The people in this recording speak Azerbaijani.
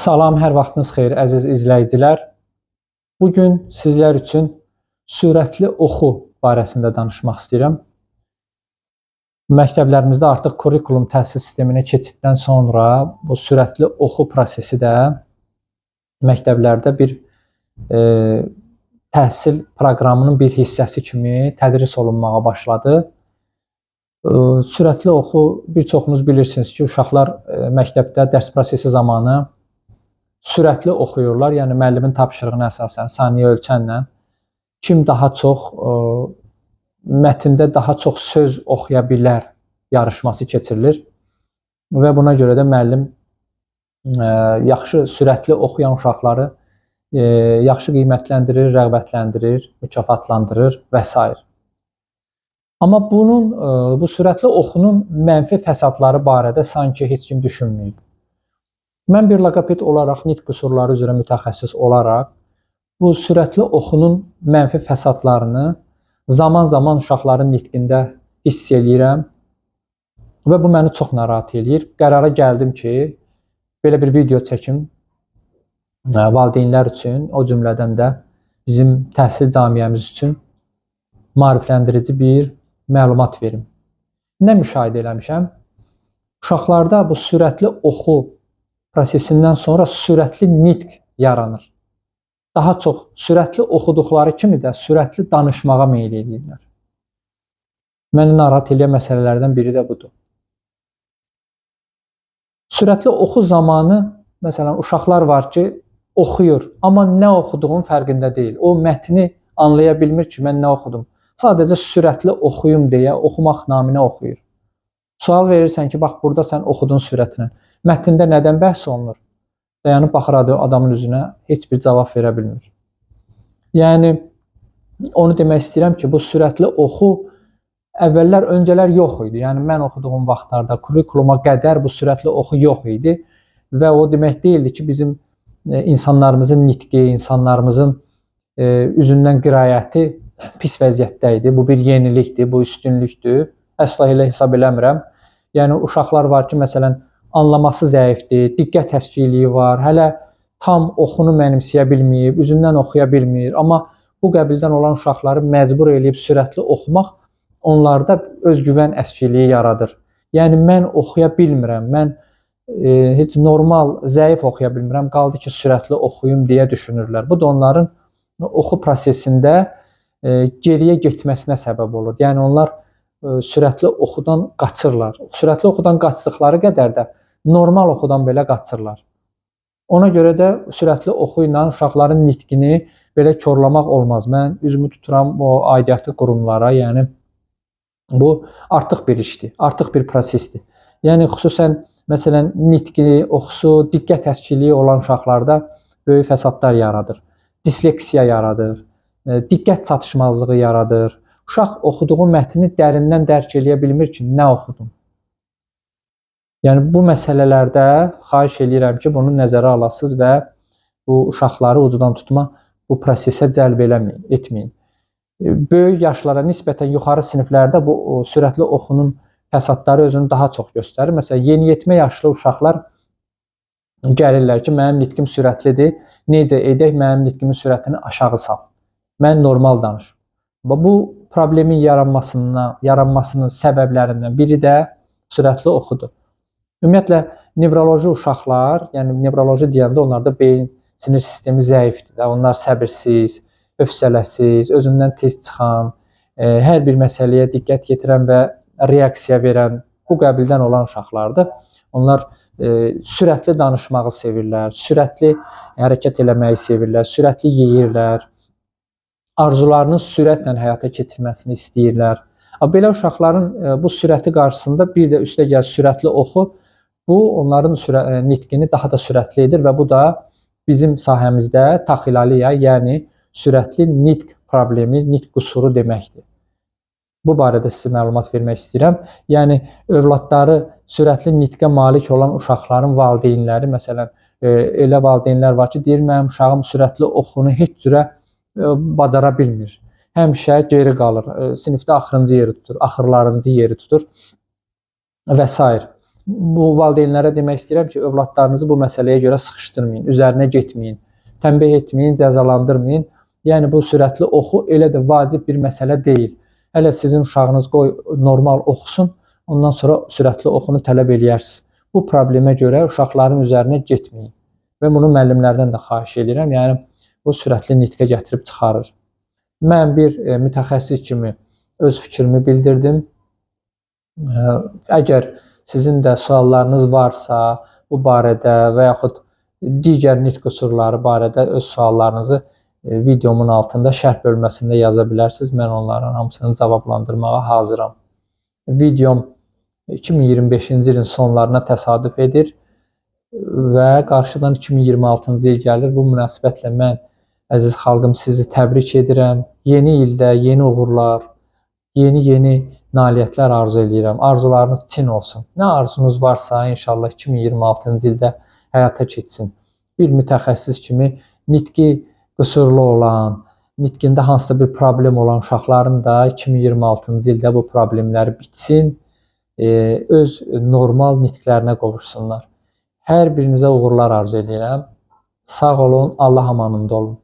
Salam, hər vaxtınız xeyir, əziz izləyicilər. Bu gün sizlər üçün sürətli oxu barəsində danışmaq istəyirəm. Məktəblərimizdə artıq kurikulum təhsil sisteminə keçiddən sonra bu sürətli oxu prosesi də məktəblərdə bir təhsil proqramının bir hissəsi kimi tədris olunmağa başladı. Sürətli oxu, bir çoxunuz bilirsiniz ki, uşaqlar məktəbdə dərs prosesi zamanı sürətli oxuyurlar, yəni müəllimin tapşırığına əsasən saniyə ölçənlə kim daha çox mətndə daha çox söz oxuya bilər yarışması keçirilir və buna görə də müəllim yaxşı sürətli oxuyan uşaqları yaxşı qiymətləndirir, rəğbətləndirir, mükafatlandırır və s. Amma bunun bu sürətli oxunun mənfi fəsadları barədə sanki heç kim düşünməyib. Mən bir loqoped olaraq, nitq qüsurları üzrə mütəxəssis olaraq bu sürətli oxunun mənfi fəsadlarını zaman-zaman uşaqların nitqində hiss eləyirəm və bu məni çox narahat eləyir. Qərara gəldim ki, belə bir video çəkim valideynlər üçün, o cümlədən də bizim təhsil camiəmiz üçün maarifləndirici bir məlumat verim. Nə müşahidə eləmişəm? Uşaqlarda bu sürətli oxu prosesindən sonra sürətli nitq yaranır. Daha çox sürətli oxuduqları kimi də sürətli danışmağa meyl edirlər. Məni narahat eləyən məsələlərdən biri də budur. Sürətli oxu zamanı, məsələn, uşaqlar var ki, oxuyur, amma nə oxuduğunun fərqində deyil. O mətni anlaya bilmir ki, mən nə oxudum. Sadəcə sürətli oxuyum deyə oxumaq naminə oxuyur. Sual verirsən ki, bax, burada sən oxudun sürətlə. Mətndə nədən bəhs olunur? Dayanıb baxır adamın üzünə, heç bir cavab verə bilmir. Yəni, onu demək istəyirəm ki, bu sürətli oxu əvvəllər, öncələr yox idi. Yəni, mən oxuduğum vaxtlarda kurikuluma qədər bu sürətli oxu yox idi və o demək deyildi ki, bizim insanlarımızın nitqi, insanlarımızın üzündən qiraəti pis vəziyyətdə idi. Bu bir yenilikdir, bu üstünlükdür. Əsla elə hesab eləmirəm. Yəni, uşaqlar var ki, məsələn, anlaması zəifdir, diqqət əskikliyi var, hələ tam oxunu mənimsəyə bilməyib, üzündən oxuya bilmir. Amma bu qəbildən olan uşaqları məcbur eləyib sürətli oxumaq onlarda özgüvən əskikliyi yaradır. Yəni, mən oxuya bilmirəm, mən heç normal, zəif oxuya bilmirəm, qaldı ki, sürətli oxuyum deyə düşünürlər. Bu da onların oxu prosesində geriyə getməsinə səbəb olur. Yəni, onlar sürətli oxudan qaçırlar. Sürətli oxudan qaçdıqları qədər də normal oxudan belə qaçırlar. Ona görə də sürətli oxu ilə uşaqların nitqini belə korlamaq olmaz. Mən üzümü tuturam o aidiyyatı qurumlara, yəni bu artıq bir işdir, artıq bir prosesdir. Yəni, xüsusən, məsələn, nitqi, oxusu, diqqət əskikliyi olan uşaqlarda böyük fəsadlar yaradır. Disleksiya yaradır, diqqət çatışmazlığı yaradır. Uşaq oxuduğu mətni dərindən dərk eləyə bilmir ki, nə oxudum. Yəni, bu məsələlərdə xahiş eləyirəm ki, bunu nəzərə alasınız və bu uşaqları ucudan tutma bu prosesə cəlb etməyin. Böyük yaşlara nisbətən yuxarı siniflərdə bu sürətli oxunun fəsadları özünü daha çox göstərir. Məsələn, yeniyetmə yaşlı uşaqlar gəlirlər ki, mənim nitqim sürətlidir, necə edək, mənim nitqimin sürətini aşağı sal. Mən normal danışım. Bu problemin yaranmasının səbəblərindən biri də sürətli oxudur. Ümumiyyətlə, nevroloji uşaqlar, yəni nevroloji deyəndə onlarda beyin sinir sistemi zəifdir. Onlar səbirsiz, hövsələsiz, özündən tez çıxan, hər bir məsələyə diqqət yetirən və reaksiya verən bu qəbildən olan uşaqlardır. Onlar sürətli danışmağı sevirlər, sürətli hərəkət eləməyi sevirlər, sürətli yeyirlər, arzularını sürətlə həyata keçirməsini istəyirlər. Belə uşaqların bu sürəti qarşısında bir də üstə gəl sürətli oxu, bu onların nitqini daha da sürətli edir və bu da bizim sahəmizdə taxilaliya, yəni sürətli nitq problemi, nitq qüsuru deməkdir. Bu barədə sizə məlumat vermək istəyirəm. Yəni, övladları sürətli nitqə malik olan uşaqların valideynləri, məsələn, elə valideynlər var ki, deyir, mənim uşağım sürətli oxunu heç cürə bacara bilmir. Həmişə geri qalır, sinifdə axırıncı yeri tutur, axırlarıncı yeri tutur və s. Bu valideynlərə demək istəyirəm ki, övladlarınızı bu məsələyə görə sıxışdırmayın, üzərinə getməyin, tənbih etməyin, cəzalandırmayın. Yəni bu sürətli oxu elə də vacib bir məsələ deyil. Hələ sizin uşağınız qoy normal oxusun, ondan sonra sürətli oxunu tələb eləyərsiniz. Bu problemə görə uşaqların üzərinə getməyin. Və bunu müəllimlərdən də xahiş edirəm. Yəni bu sürətli nitqə gətirib çıxarır. Mən bir mütəxəssis kimi öz fikrimi bildirdim. Əgər sizin də suallarınız varsa bu barədə və yaxud digər nitq qüsurları barədə öz suallarınızı videomun altında şərh bölməsində yaza bilərsiniz. Mən onların hamısını cavablandırmağa hazıram. Videom 2025-ci ilin sonlarına təsadüf edir və qarşıdan 2026-cı il gəlir. Bu münasibətlə mən əziz xalqım sizi təbrik edirəm. Yeni ildə yeni uğurlar, yeni-yeni nailiyyətlər arzu eləyirəm. Arzularınız çin olsun. Nə arzunuz varsa inşallah 2026-cı ildə həyata keçsin. Bir mütəxəssis kimi nitqi qüsurlu olan, nitqində hansısa bir problem olan uşaqların da 2026-cı ildə bu problemləri bitsin, öz normal nitqlərinə qovuşsunlar. Hər birinizə uğurlar arzu edirəm. Sağ olun, Allah amanında olun.